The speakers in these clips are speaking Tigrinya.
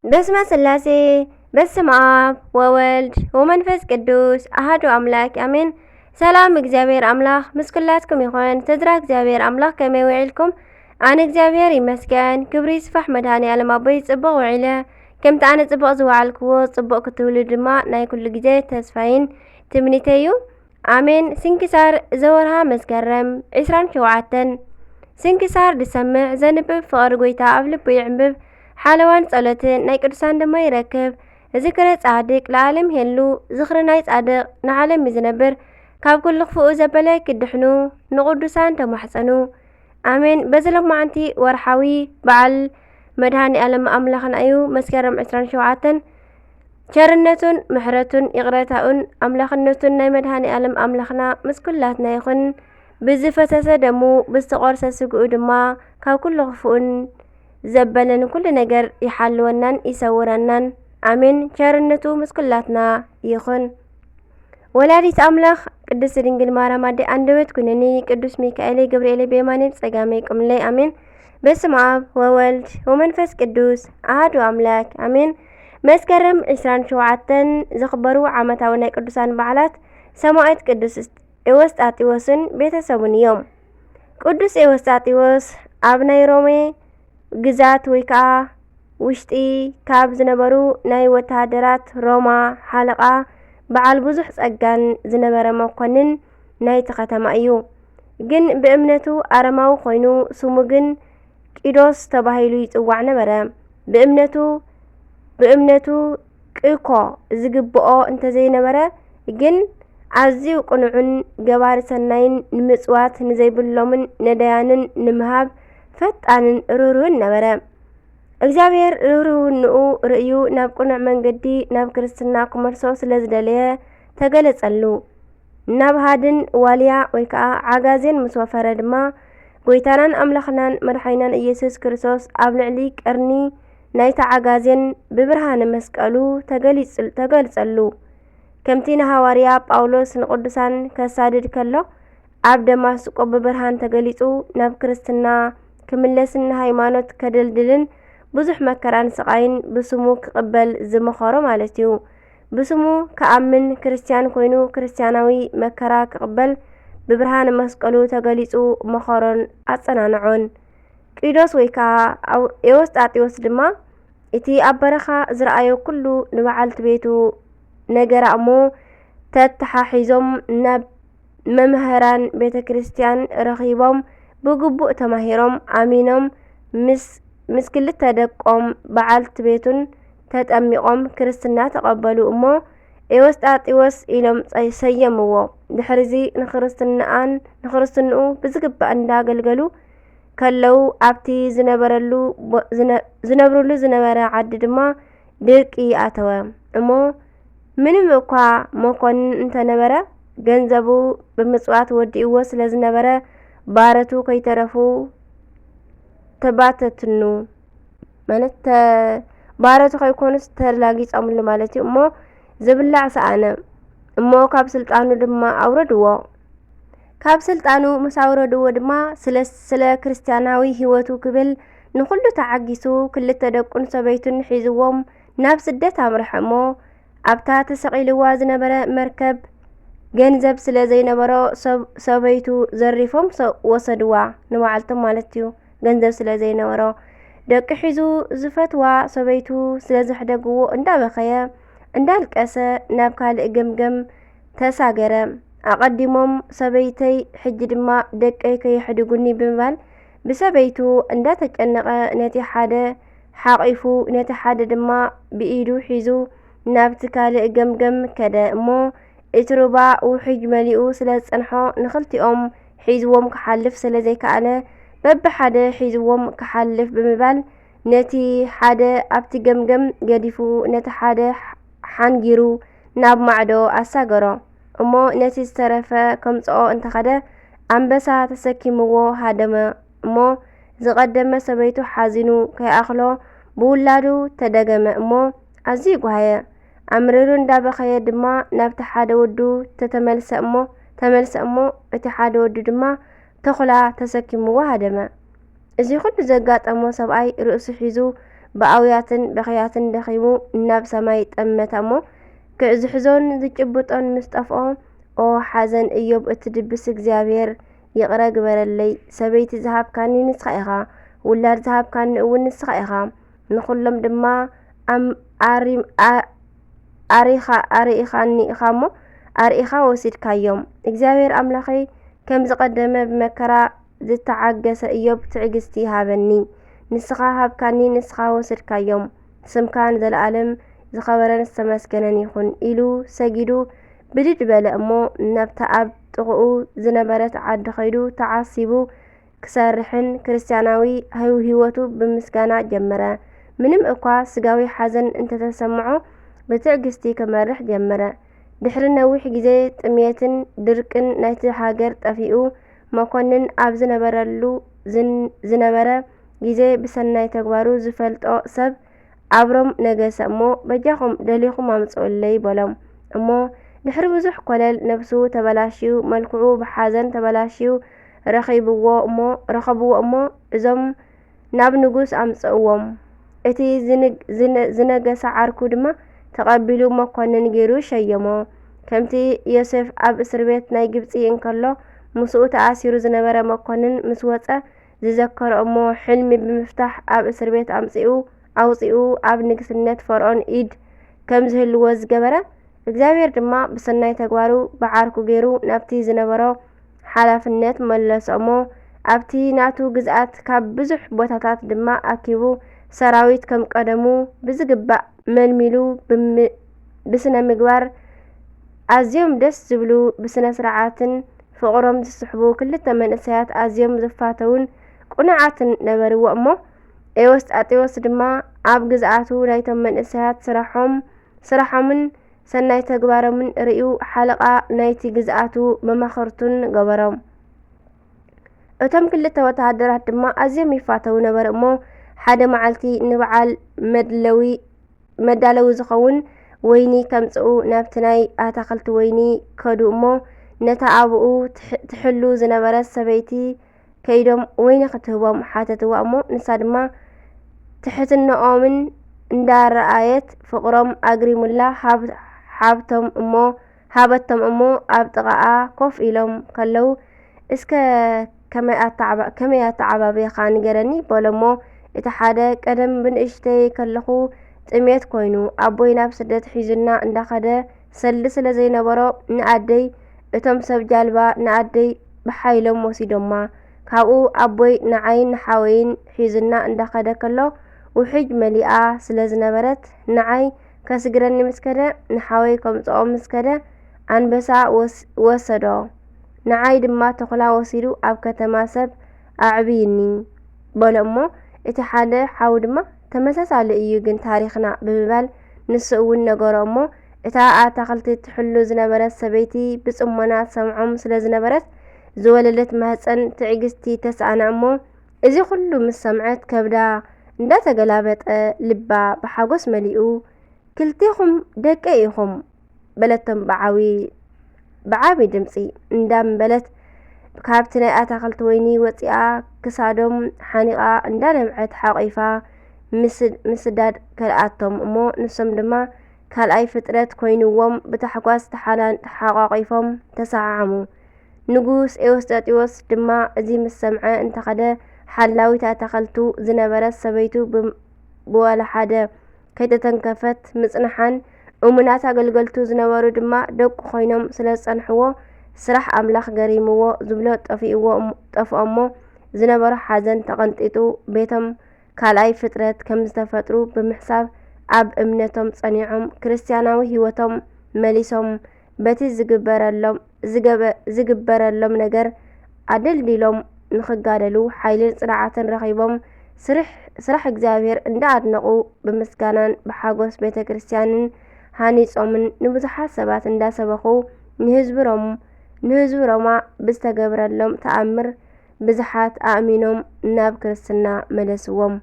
በስመ ስላሴ፣ በስመ ኣብ ወወልድ ወመንፈስ ቅዱስ ኣሃዱ ኣምላክ ኣሜን። ሰላም እግዚኣብሔር ኣምላኽ ምስ ኩላትኩም ይኹን። ተድራ እግዚኣብሔር ኣምላኽ ከመይ ውዒልኩም? ኣነ እግዚኣብሔር ይመስገን፣ ክብሪ ይስፋሕ መድኃኔ ዓለም ኣቦይ ጽቡቕ ውዒለ። ከምቲ ኣነ ጽቡቕ ዝወዓልክዎ ጽቡቕ ክትውሉ ድማ ናይ ኩሉ ግዜ ተስፋይን ትምኒተይ እዩ። ኣሜን። ስንክሳር ዘወርሃ መስከረም ዕስራን ሸውዓተን። ስንክሳር ዝሰምዕ ዘንብብ ፍቕሪ ጎይታ ኣብ ልቡ ይዕንብብ። ሓለዋን ጸሎትን ናይ ቅዱሳን ድማ ይረክብ። ዝክረ ጻድቅ ለዓለም ይሄሉ። ዝኽሪ ናይ ጻድቅ ንዓለም እዩ ዝነብር። ካብ ኩሉ ክፉኡ ዘበለ ክድሕኑ ንቅዱሳን ተማሕጸኑ። ኣሜን። በዚ ሎማዓንቲ ወርሓዊ በዓል መድኃኔ ዓለም ኣምላኽና እዩ። መስከረም ዕስራን ሸውዓተን ቸርነቱን ምሕረቱን ይቕረታኡን ኣምላኽነቱን ናይ መድኃኔ ዓለም ኣምላኽና ምስ ኩላትና ይኹን። ብዝፈሰሰ ደሙ ብዝተቖርሰ ስግኡ ድማ ካብ ኩሉ ክፉእን ዘበለን ኩሉ ነገር ይሓልወናን ይሰውረናን። ኣሜን። ቸርነቱ ምስ ኩላትና ይኹን። ወላዲት ኣምላኽ ቅድስት ድንግል ማርያም ኣደ ኣንደበት ኩነኒ፣ ቅዱስ ሚካኤል ገብርኤል በየማነ ብጸጋመይ ቁምለይ። ኣሜን። በስመ ኣብ ወወልድ ወመንፈስ ቅዱስ ኣሃዱ ኣምላክ ኣሜን። መስከረም ዕስራን ሸውዓተን ዝኽበሩ ዓመታዊ ናይ ቅዱሳን በዓላት ሰማዕት ቅዱስ ኤዎስጣቴዎስን ቤተሰቡን እዮም። ቅዱስ ኤዎስጣቴዎስ ኣብ ናይ ሮሜ ግዛት ወይ ከዓ ውሽጢ ካብ ዝነበሩ ናይ ወተሃደራት ሮማ ሓለቓ በዓል ብዙሕ ጸጋን ዝነበረ መኮንን ናይቲ ከተማ እዩ። ግን ብእምነቱ ኣረማዊ ኮይኑ ስሙ ግን ቂዶስ ተባሂሉ ይጽዋዕ ነበረ። ብእምነቱ ብእምነቱ ቅኮ ዝግብኦ እንተዘይነበረ ግን ኣዝዩ ቅኑዕን ገባሪ ሰናይን ንምጽዋት ንዘይብሎምን ነዳያንን ንምሃብ ፈጣንን ርህሩህን ነበረ። እግዚኣብሔር ርህሩህንኡ ርእዩ ናብ ቅኑዕ መንገዲ ናብ ክርስትና ክመልሶ ስለ ዝደለየ ተገለጸሉ። ናብ ሃድን ዋልያ ወይ ከዓ ዓጋዜን ምስ ወፈረ ድማ ጎይታናን ኣምላኽናን መድሓኒናን ኢየሱስ ክርስቶስ ኣብ ልዕሊ ቀርኒ ናይቲ ዓጋዜን ብብርሃነ መስቀሉ ተገሊጹ-፣ ተገልጸሉ። ከምቲ ንሃዋርያ ጳውሎስ ንቅዱሳን ከሳድድ ከሎ ኣብ ደማስቆ ብብርሃን ተገሊጹ ናብ ክርስትና ክምለስን ንሃይማኖት ከደልድልን ብዙሕ መከራን ስቓይን ብስሙ ክቕበል ዝመኸሮ ማለት እዩ። ብስሙ ክኣምን ክርስትያን ኮይኑ ክርስትያናዊ መከራ ክቕበል ብብርሃነ መስቀሉ ተገሊጹ መኸሮን ኣጸናንዖን። ቂዶስ ወይ ከዓ ኣው-፣ ኤዎስጣቴዎስ ድማ እቲ ኣብ በረኻ ዝረኣዮ ኩሉ ንበዓልቲ ቤቱ ነገራ እሞ ተተሓሒዞም ናብ መምህራን ቤተ ክርስቲያን ረኺቦም ብግቡእ ተማሂሮም ኣሚኖም ምስ፣ ምስ ክልተ ደቆም በዓልቲ ቤቱን ተጠሚቖም ክርስትና ተቐበሉ እሞ ኤዎስጣቴዎስ ኢሎም ጸ-፣ ሰየምዎ። ድሕሪዚ ንክርስትናኣን፣ ንክርስትንኡ ብዝግባእ እንዳገልገሉ ከለዉ ኣብቲ ዝነበረሉ ቦ-፣ ዝነ-፣ ዝነብርሉ ዝነበረ ዓዲ ድማ ድርቂ ኣተወ እሞ ምንም እኳ መኮንን እንተነበረ ገንዘቡ ብምጽዋት ወዲእዎ ስለ ዝነበረ ባረቱ ከይተረፉ ተባተትኑ። ማለት ተ-፣ ባረቱ ከይኮኑስ ተላጊጾምሉ ማለት እዩ። እሞ ዝብላዕ ሰኣነ እሞ ካብ ስልጣኑ ድማ ኣውረድዎ። ካብ ስልጣኑ ምስ ኣውረድዎ ድማ ስለ፣ ስለ ክርስትያናዊ ህይወቱ ክብል ንኹሉ ተዓጊሱ ክልተ ደቁን ሰበይቱን ሒዝዎም ናብ ስደት ኣምርሐ እሞ ኣብታ ተሰቒልዋ ዝነበረ መርከብ ገንዘብ ስለ ዘይነበሮ ሰብ-፣ ሰበይቱ ዘሪፎም ሰ-፣ ወሰድዋ፣ ንባዕልቶም ማለት እዩ። ገንዘብ ስለ ዘይነበሮ ደቂ ሒዙ ዝፈትዋ ሰበይቱ ስለ ዘሕደግዎ እንዳበኸየ እንዳልቀሰ ናብ ካልእ ገምገም ተሳገረ። ኣቐዲሞም ሰበይተይ ሕጂ ድማ ደቀይ ከየሕድጉኒ ብምባል ብሰበይቱ እንዳተጨነቐ ነቲ ሓደ ሓቒፉ ነቲ ሓደ ድማ ብኢዱ ሒዙ ናብቲ ካልእ ገምገም ከደ እሞ እቲ ሩባ ውሕጅ መሊኡ ስለ ዝጸንሖ ንኽልቲኦም ሒዝዎም ክሓልፍ ስለ ዘይከኣለ በብሓደ ሒዝዎም ክሓልፍ ብምባል ነቲ ሓደ ኣብቲ ገምገም ገዲፉ ነቲ ሓደ ሓንጊሩ ናብ ማዕዶ ኣሳገሮ እሞ ነቲ ዝተረፈ ከምጽኦ እንተኸደ ኣንበሳ ተሰኪምዎ ሃደመ እሞ ዝቐደመ ሰበይቱ ሓዚኑ ከይኣኽሎ ብውላዱ ተደገመ እሞ ኣዝዩ ጓሃየ። ኣምሪሩ እንዳበኸየ ድማ ናብቲ ሓደ ወዱ ተተመልሰ እሞ፣ ተመልሰ እሞ እቲ ሓደ ወዱ ድማ ተኹላ ተሰኪምዎ ሃደመ። እዚ ኩሉ ዘጋጠሞ ሰብኣይ ርእሱ ሒዙ ብኣውያትን በኽያትን ደኺሙ ናብ ሰማይ ጠመተ እሞ፣ ክዕ ዝሕዞን ዝጭብጦን ምስ ጠፍኦ፣ ኦ ሓዘን እዮብ፣ እትድብስ እግዚኣብሔር ይቕረ ግበረለይ። ሰበይቲ ዝሃብካኒ ንስኻ ኢኻ፣ ውላድ ዝሃብካኒ እውን ንስኻ ኢኻ። ንኹሎም ድማ ኣም-፣ ኣሪም-፣ ኣ-፣ ኣሪኻ-፣ ኣርኢኻኒ ኢኻ እሞ፣ ኣርኢኻ ወሲድካዮም። እግዚኣብሔር ኣምላኸይ፣ ከም ዝቐደመ ብመከራ ዝተዓገሰ እዮብ ትዕግስቲ ሃበኒ። ንስኻ ሃብካኒ፣ ንስኻ ወሰድካዮም። ስምካ ንዘለኣለም ዝኸበረን ዝተመስገነን ይኹን ኢሉ ሰጊዱ ብድድ በለ እሞ፣ ናብታ ኣብ ጥቕኡ ዝነበረት ዓዲ ኸይዱ ተዓሲቡ ክሰርሕን ክርስትያናዊ ህይወቱ ብምስጋና ጀመረ። ምንም እኳ ስጋዊ ሓዘን እንተተሰምዖ፣ ብትዕግስቲ ክመርሕ ጀመረ። ድሕሪ ነዊሕ ግዜ ጥምየትን ድርቅን ናይቲ ሃገር ጠፊኡ፣ መኮንን ኣብ ዝነበረሉ ዝን-፣ ዝነበረ ግዜ ብሰናይ ተግባሩ ዝፈልጦ ሰብ ኣብሮም ነገሰ እሞ፣ በጃኹም ደሊኹም ኣምጽኡለይ በሎም። እሞ ድሕሪ ብዙሕ ኮለል ነብሱ ተበላሽዩ፣ መልክዑ ብሓዘን ተበላሽዩ ረኺብዎ እሞ፣ ረኸብዎ እሞ፣ እዞም ናብ ንጉስ ኣምጽእዎም። እቲ ዝንግ-፣ ዝነ-፣ ዝነገሰ ዓርኩ ድማ ተቐቢሉ መኮንን ገይሩ ሸየሞ። ከምቲ ዮሴፍ ኣብ እስር ቤት ናይ ግብጺ እንከሎ፣ ምስኡ ተኣሲሩ ዝነበረ መኮንን ምስ ወጸ ዝዘከሮ እሞ፣ ሕልሚ ብምፍታሕ ኣብ እስር ቤት ኣምጺኡ፣ ኣውጺኡ ኣብ ንግስነት ፈርዖን ኢድ ከም ዝህልዎ ዝገበረ፣ እግዚኣብሔር ድማ ብሰናይ ተግባሩ ብዓርኩ ገይሩ ናብቲ ዝነበሮ ሓላፍነት መለሶ እሞ፣ ኣብቲ ናቱ ግዝኣት ካብ ብዙሕ ቦታታት ድማ ኣኪቡ፣ ሰራዊት ከም ቀደሙ ብዝግባእ መልሚሉ፣ ብም-፣ ብስነ ምግባር ኣዝዮም ደስ ዝብሉ፣ ብስነ ስርዓትን ፍቕሮም ዝስሕቡ ክልተ መንእሰያት ኣዝዮም ዝፋተውን ቅኑዓትን ነበርዎ እሞ፣ ኤዎስጣቴዎስ ድማ ኣብ ግዝኣቱ ናይቶም መንእሰያት ስራሖም፣ ስራሖምን ሰናይ ተግባሮምን ርእዩ፣ ሓለቓ ናይቲ ግዝኣቱ መማኽርቱን ገበሮም። እቶም ክልተ ወተሃደራት ድማ ኣዝዮም ይፋተዉ ነበሩ እሞ፣ ሓደ መዓልቲ ንበዓል መድለዊ፣ መዳለዊ ዝኸውን ወይኒ ከምጽኡ ናብቲ ናይ ኣታኽልቲ ወይኒ ከዱ እሞ፣ ነታ ኣብኡ ትሕ-፣ ትሕሉ ዝነበረት ሰበይቲ ከይዶም ወይኒ ክትህቦም ሓተትዋ እሞ፣ ንሳ ድማ ትሕትነኦምን እንዳረኣየት ፍቕሮም ኣግሪሙላ ሃብ-፣ ሃብቶም እሞ፣ ሃበቶም እሞ፣ ኣብ ጥቓኣ ኮፍ ኢሎም ከለዉ፣ "እስከ ከመይ ኣተዓባ-፣ ከመይ ኣተዓባብያኻ ንገረኒ?" በሎ እሞ፣ እቲ ሓደ፣ "ቀደም ብንእሽተይ ከለኹ ጥሜት ኮይኑ፣ ኣቦይ ናብ ስደት ሒዙና እንዳኸደ፣ ሰልዲ ስለ ዘይነበሮ፣ ንኣደይ፣ እቶም ሰብ ጃልባ ንኣደይ ብሓይሎም ወሲዶማ። ካብኡ ኣቦይ ንዓይን ንሓወይን ሒዙና እንዳኸደ ከሎ፣ ውሕጅ መሊኣ ስለ ዝነበረት፣ ንዓይ ከስግረኒ ምስ ከደ፣ ንሓወይ ከምጽኦ ምስ ከደ፣ ኣንበሳ ወስ-፣ ወሰዶ። ንዓይ ድማ ተኹላ ወሲዱ ኣብ ከተማ ሰብ ኣዕብይኒ" በሎ እሞ፣ እቲ ሓደ ሓው ድማ፣ "ተመሳሳሊ እዩ ግን ታሪኽና" ብምባል ንሱ እውን ነገሮ እሞ፣ እታ ኣታኽልቲ ትሕሉ ዝነበረት ሰበይቲ ብጽሞና ትሰምዖም ስለ ዝነበረት፣ ዝወለደት ማህጸን ትዕግስቲ ተስኣና እሞ፣ እዚ ኹሉ ምስ ሰምዐት ከብዳ እንዳተገላበጠ ልባ ብሓጎስ መሊኡ፣ "ክልቴኹም ደቀይ ኢኹም" በለቶም ብዓቢ፣ ብዓቢ ድምጺ እንዳምበለት፣ ካብቲ ናይ ኣታኽልቲ ወይኒ ወጺኣ ክሳዶም ሓኒቓ እንዳነብዐት ሓቒፋ ምስ-፣ ምስዳድ ከልኣቶም እሞ፣ ንሶም ድማ ካልኣይ ፍጥረት ኮይንዎም ብታሕጓስ ተሓና-፣ ተሓቋቒፎም ተሰዓዓሙ። ንጉስ ኤዎስጣቴዎስ ድማ እዚ ምስ ሰምዐ እንተኸደ፣ ሓላዊት ኣታኽልቱ ዝነበረት ሰበይቱ ብ-፣ ብዋላ ሓደ ከይተተንከፈት ምጽንሓን፣ እሙናት ኣገልገልቱ ዝነበሩ ድማ ደቁ ኮይኖም ስለ ዝጸንሕዎ፣ ስራሕ ኣምላኽ ገሪምዎ ዝብሎ ጠፊእዎ እሞ፣ ጠፍኦሞ ዝነበሮ ሓዘን ተቐንጢጡ፣ ቤቶም ካልኣይ ፍጥረት ከም ዝተፈጥሩ ብምሕሳብ፣ ኣብ እምነቶም ጸኒዖም፣ ክርስትያናዊ ህይወቶም መሊሶም፣ በቲ ዝግበረሎም፣ ዝገበ-፣ ዝግበረሎም ነገር ኣደልዲሎም ንኽጋደሉ ሓይልን ጽንዓትን ረኺቦም፣ ስርሕ-፣ ስራሕ እግዚኣብሔር እንዳኣድነቑ፣ ብምስጋናን ብሓጎስ ቤተ ክርስትያንን ሃኒጾምን ንብዙሓት ሰባት እንዳሰበኹ፣ ንህዝቢ ሮም-፣ ንህዝቢ ሮማ ብዝተገብረሎም ተኣምር ብዙሓት ኣእሚኖም ናብ ክርስትና መለስዎም።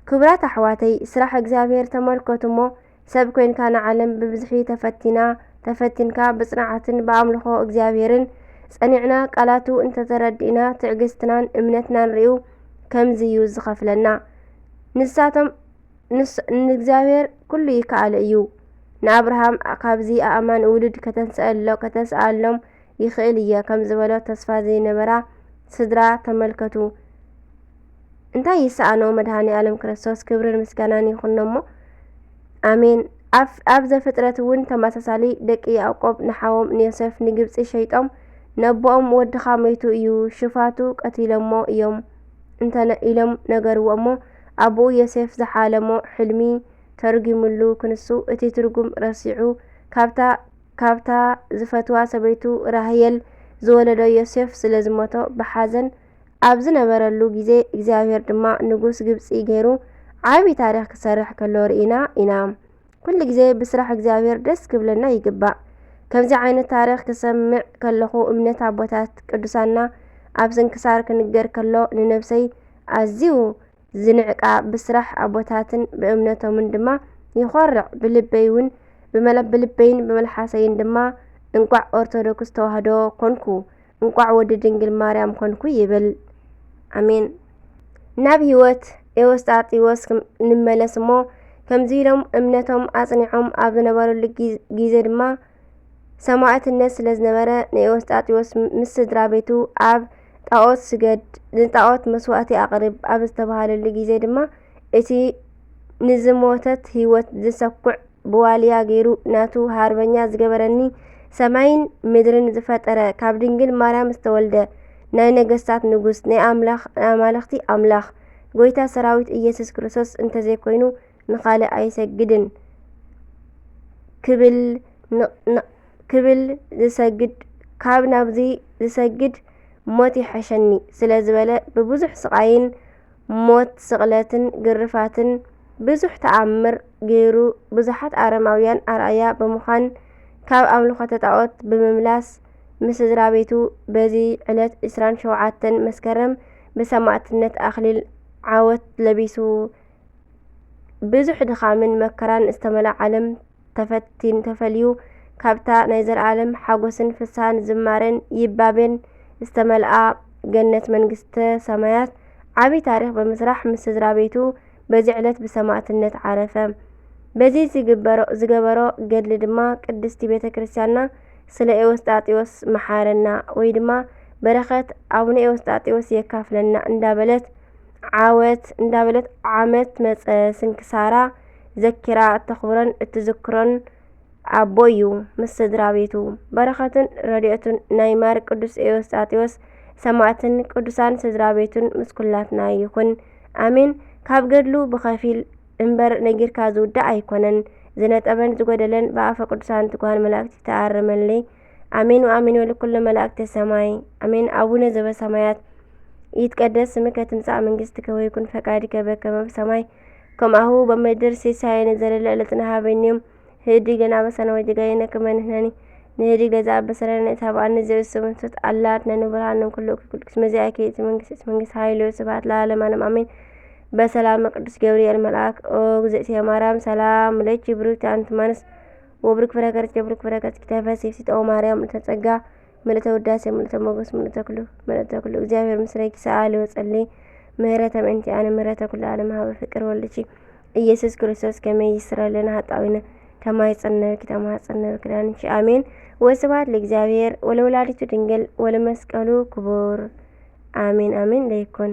ክቡራት ኣሕዋተይ፣ ስራሕ እግዚኣብሔር ተመልከቱ እሞ፣ ሰብ ኮይንካ ንዓለም ብብዝሒ ተፈቲና፣ ተፈቲንካ ብጽንዓትን ብኣምልኾ እግዚኣብሔርን ጸኒዕና፣ ቃላቱ እንተተረዲእና፣ ትዕግስትናን እምነትናን ርእዩ ከምዚ እዩ ዝኸፍለና። ንሳቶም ንስ-፣ ንእግዚኣብሔር ኩሉ ይከኣሎ እዩ። ንኣብርሃም ካብዚ ኣእማን ውሉድ ከተንስኣሎ-፣ ከተንስኣሎም ይኽእል እየ ከም ዝበሎ ተስፋ ዘይነበራ ስድራ ተመልከቱ። እንታይ ይሰኣኖ መድኃኔ ዓለም ክርስቶስ ክብርን ምስጋናን ይኹኖሞ። ኣሜን። ኣብ፣ ኣብ ዘፍጥረት እውን ተመሳሳሊ ደቂ ያዕቆብ ንሓዎም ንዮሴፍ ንግብጺ ሸይጦም ነቦኦም ወድኻ መይቱ እዩ፣ ሽፋቱ ቀቲሎሞ እዮም እንተነ-፣ ኢሎም ነገርዎ እሞ ኣቦኡ ዮሴፍ ዝሓለሞ ሕልሚ ተርጒምሉ ክንሱ እቲ ትርጉም ረሲዑ ካብታ፣ ካብታ ዝፈትዋ ሰበይቱ ራህየል ዝወለዶ ዮሴፍ ስለ ዝሞቶ ብሓዘን ኣብ ዝነበረሉ ግዜ እግዚኣብሔር ድማ ንጉስ ግብጺ ገይሩ ዓቢ ታሪኽ ክሰርሕ ከሎ ርኢና ኢና። ኩሉ ግዜ ብስራሕ እግዚኣብሔር ደስ ክብለና ይግባእ። ከምዚ ዓይነት ታሪኽ ክሰምዕ ከለኹ እምነት ኣቦታት ቅዱሳንና ኣብ ስንክሳር ክንገር ከሎ ንነብሰይ ኣዝዩ ዝንዕቃ ብስራሕ ኣቦታትን ብእምነቶምን ድማ ይኾርዕ። ብልበይ እውን ብመለ-፣ ብልበይን ብመልሓሰይን ድማ እንቋዕ ኦርቶዶክስ ተዋህዶ ኮንኩ፣ እንቋዕ ወዲ ድንግል ማርያም ኮንኩ ይብል። ኣሜን። ናብ ህይወት ኤዎስጣጢዎስ ክም-፣ ንመለስ እሞ ከምዚ ኢሎም እምነቶም ኣጽኒዖም ኣብ ዝነበሩሉ ጊ-፣ ጊዜ ድማ ሰማዕትነት ስለ ዝነበረ ንኤዎስጣጢዎስ ም-፣ ምስ ስድራ ቤቱ ኣብ ጣኦት ስገድ፣ ንጣኦት መስዋእቲ ኣቕርብ ኣብ ዝተባሃለሉ ጊዜ ድማ እቲ ንዝሞተት ህይወት ዝሰኩዕ ብዋልያ ገይሩ ናቱ ሃርበኛ ዝገበረኒ ሰማይን ምድርን ዝፈጠረ ካብ ድንግል ማርያም ዝተወልደ ናይ ነገስታት ንጉስ ናይ ኣምላኽ ናይ ኣማልኽቲ ኣምላኽ ጎይታ ሰራዊት ኢየሱስ ክርስቶስ እንተዘይኮይኑ ንኻልእ ኣይሰግድን ክብል ን-፣ ን-፣ ክብል ዝሰግድ ካብ ናብዚ ዝሰግድ ሞት ይሐሸኒ ስለ ዝበለ ብብዙሕ ስቓይን ሞት ስቕለትን ግርፋትን ብዙሕ ተኣምር ገይሩ ብዙሓት ኣረማውያን ኣርኣያ ብምዃን ካብ ኣምልኾተ ጣኦት ብምምላስ ምስ ስድራ ቤቱ በዚ ዕለት ዕስራን ሸውዓተን መስከረም ብሰማዕትነት ኣኽሊል ዓወት ለቢሱ ብዙሕ ድኻምን መከራን ዝተመልኣ ዓለም ተፈቲን ተፈልዩ ካብታ ናይ ዘለዓለም ሓጎስን ፍስሃን ዝማሬን ይባቤን ዝተመልኣ ገነት መንግስተ ሰማያት ዓቢ ታሪኽ ብምስራሕ ምስ ስድራ ቤቱ በዚ ዕለት ብሰማዕትነት ዓረፈ። በዚ ዝግበሮ፣ ዝገበሮ ገድሊ ድማ ቅድስቲ ቤተ ክርስቲያንና ስለ ኤዎስጣጢዎስ መሓረና ወይ ድማ በረኸት ኣቡነ ኤዎስጣጢዎስ የካፍለና እንዳበለት ዓወት እንዳበለት ዓመት መጸ ስንክሳራ ዘኪራ እተኽብሮን እትዝክሮን ኣቦ እዩ ምስ ስድራ ቤቱ። በረኸቱን ረድኤቱን ናይ ማር ቅዱስ ኤዎስጣቴዎስ ሰማዕትን ቅዱሳን ስድራ ቤቱን ምስ ኩላትና ይኹን። ኣሜን። ካብ ገድሉ ብኸፊል እምበር ነጊርካ ዝውዳእ ኣይኮነን። ዝነጠበን ዝጎደለን ብኣፈ ቅዱሳን ትጉሃን መላእክቲ ተኣረመለይ። ኣሜን ወኣሜን ወለኩሉ መላእክተ ሰማይ። ኣሜን። ኣቡነ ዘበሰማያት ይትቀደስ ስምከ ትምጻእ መንግስትከ ወይኩን ፈቃድከ በከመ በሰማይ ከማሁ በምድር። ሲሳየነ ዘለለ ዕለትነ ሀበነ ዮም። ህድግ ለነ አበሳነ ወጌጋየነ ከመ ንሕነኒ ንህድግ ለዘአበሰ ለነ ኢታብአነ። ዘእሱ መንሱት አላ አድነኑ ብርሃን ኩሉ ኩልክስ መዚአኪ እቲ መንግስት እቲ መንግስት ኃይል ስብሐት ለዓለም ዓለም አሜን። በሰላም ቅዱስ ገብርኤል መልአክ ኦ እግዝእትየ ማርያም ሰላም ለኪ ብሩክቲ አንቲ ማንስ ወብሩክ ፍሬ ከርሥኪ ብሩክ ፍሬ ከርሥኪ ተፈሲ ፍሲት ኦ ማርያም ምልዕተ ጸጋ ምልዕተ ውዳሴ ምልዕተ ሞገስ ምልዕተ ኩሉ ምልዕተ ኩሉ እግዚኣብሔር ምስሌኪ ሰአሊ ወጸሊ ምህረተ ምእንቲ አነ ምህረተ ኩሉ ዓለም ሀበ ፍቅር ወልድኪ ኢየሱስ ክርስቶስ ከመይ ይስረልና ኃጣዊነ ተማይጸነብኪ ተማጸነብኪ ዳንኪ አሜን። ወስብሐት ለእግዚአብሔር ወለወላዲቱ ድንግል ወለመስቀሉ ክቡር አሜን አሜን። ለይኩን